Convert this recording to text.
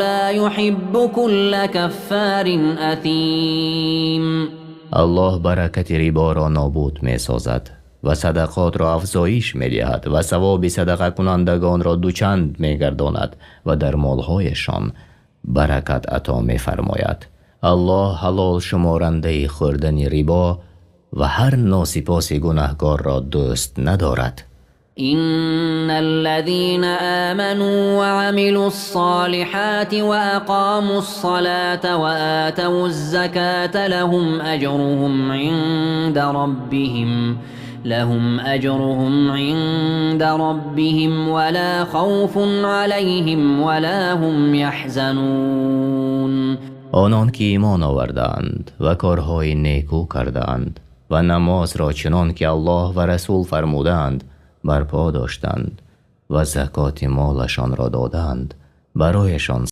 لا يحب كل كفار أثيم. Аллоҳ баракати риборо нобуд месозад ва садақотро афзоиш медиҳад ва савоби садақакунандагонро дучанд мегардонад ва дар молҳояшон баракат ато мефармояд. Аллоҳ ҳалол шуморандаи хӯрдани рибо ва ҳар носипоси гунаҳкорро дӯст надорад. إن الذين آمنوا وعملوا الصالحات وأقاموا الصلاة وآتوا الزكاة لهم أجرهم عند ربهم ولا خوف عليهم ولا هم يحزنون. Онон ки имон овардаанд ва корҳои некӯ кардаанд ва намозро чунон ки Аллоҳ ва расул фармудаанд барпо доштанд ва закоти молашонро додаанд, барояшон